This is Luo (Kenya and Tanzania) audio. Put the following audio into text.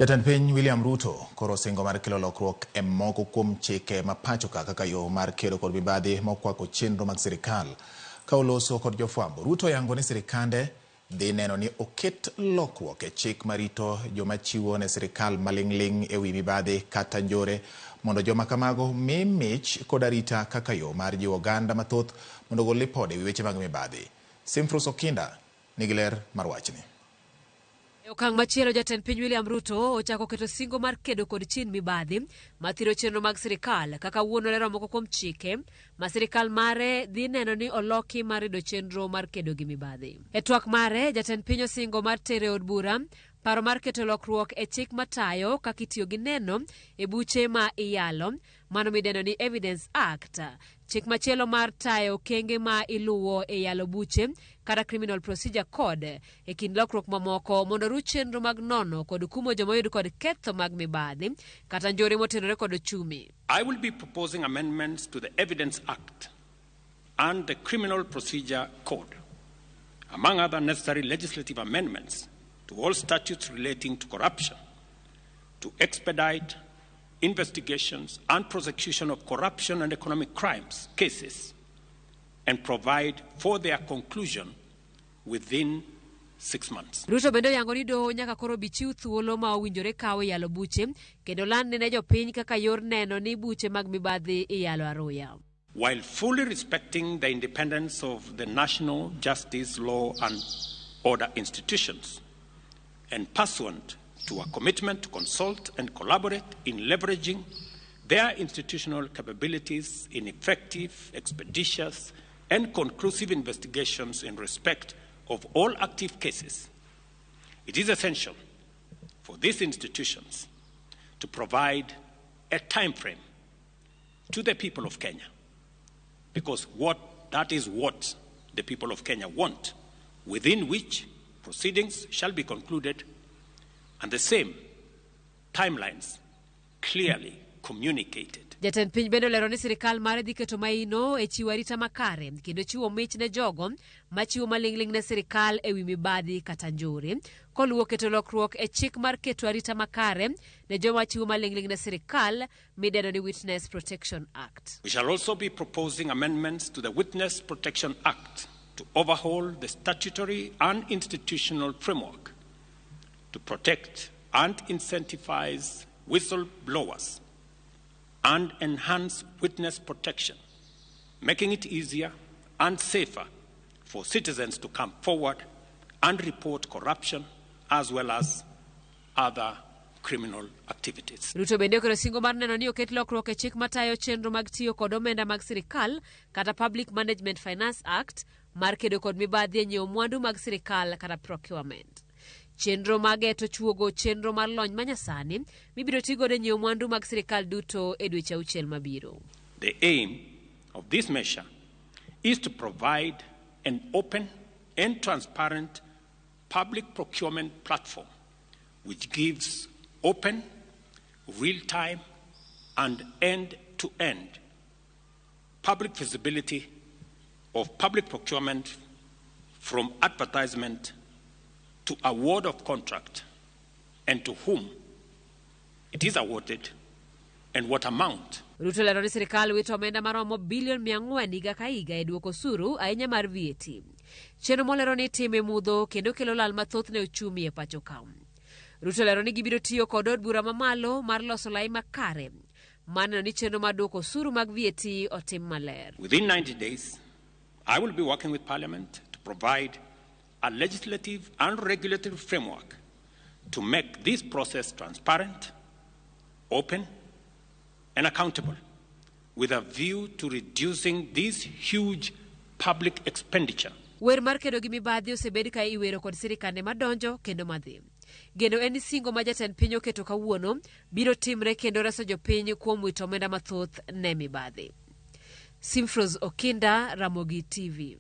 Jatend piny William Ruto koro osingo mar kelo lokruok e moko kuom chike ma pacho ka kaka yo mar kedo kod mibadhi mokwako chenro mag sirikal. Ka oloso kod jofwambo, Ruto oyango ni sirikande dhi neno ni oket lokruok e chik marito joma chiwo ne sirikal maling'ling' e wi mibadhi kata njore mondo joma kamago mi mich kod arita kaka yo mar jiwo oganda mathoth mondo ogol lipode e wi weche mag mibadhi. Simfrus Okinda nigi ler mar wachni. E okang' machielo, jatend piny William Ruto ochako keto singo mar kedo kod chin mibadhi mathiro chenro mag sirikal kaka wuon olero moko kuom chike ma sirikal mare dhi neno ni oloki mar rido chenro mar kedo gi mibadhi. E twak mare, jatend piny osingo mar tero e od bura paro mar keto lokruok e chik matayo kaka itiyo gi neno e buche ma iyalo, mano midendo ni Evidence Act. Chik machielo mar tayo okenge ma iluwo e yalo buche kata Criminal Procedure Code e kind lokruok mamoko mondo oruch chenro mag nono kod kumo joma oyud kod ketho mag mibadhi kata njore motenore kod ochumi. I will be proposing amendments to the Evidence Act and the Criminal Procedure Code, among other necessary legislative amendments to all statutes relating to corruption, to expedite investigations and prosecution of corruption and economic crimes cases and provide for their conclusion within 6 months. Ruto bende oyango ni doho nyaka koro bi chiw thuolo ma owinjore kawo e yalo buche kendo landne ne jopiny kaka yor neno ni buche mag mibadhi iyalo aruya. While fully respecting the independence of the national justice, law, and order institutions, and pursuant to a commitment to consult and collaborate in leveraging their institutional capabilities in effective, expeditious, and conclusive investigations in respect of all active cases, it is essential for these institutions to provide a time frame to the people of Kenya, because what that is what the people of Kenya want, within which proceedings shall be concluded and the same timelines clearly communicated. Jatend piny bende olero ni sirikal mare dhi keto maino e chiwo arita makare kendo chiwo mich ne jogo machiwo maling'ling' ne sirikal e wi mibadhi kata njore koluwo keto lokruok e chik mar keto arita makare ne joma chiwo maling'ling' ne sirikal midendo ni Witness Protection Act. We shall also be proposing amendments to the Witness Protection Act to overhaul the statutory and institutional framework to protect and incentivize whistleblowers and enhance witness protection, making it easier and safer for citizens to come forward and report corruption as well as other criminal activities. Ruto bende oketo singo mar neno ni oket lokruok e chik matayo chenro mag tiyo kod omenda mag sirikal kata Public Management Finance Act mar kedo kod mibadhi e nyiewo mwandu mag sirikal kata procurement. Chenro mag eto chuogo chenro mar lony manyasani mibiro tigodo e nyiewo mwandu mag sirikal duto e dweche 6 mabiro. The aim of this measure is to provide an open and transparent public procurement platform which gives open, real-time, and end-to-end public visibility of public procurement from advertisement to award of contract and to whom it is awarded and what amount. Ruto lero ni sirikal wito omenda maromo bilion 400 higa ka higa e duoko osuru ahinya mar VAT. Chenro molero ni itime mudho kendo kelo lal mathoth ne ochumi e pacho ka. Ruto lero ni gibiro tiyo kod od bura mamalo mar loso lai makare mar neno ni chenro mar duoko osuru mag VAT otim maler. Within 90 days, I will be working with Parliament to provide a legislative and regulatory framework to make this process transparent, open, and accountable, with a view to reducing this huge public expenditure. Wer mar kedo gi mibadhi osebed ka iwero kod sirikande madonjo kendo madhi. Geno en ni singo ma jatend piny oketo kawuono biro timre kendo reso jopiny kuom wito omenda mathoth ne mibadhi. Simfros Okinda, Ramogi TV.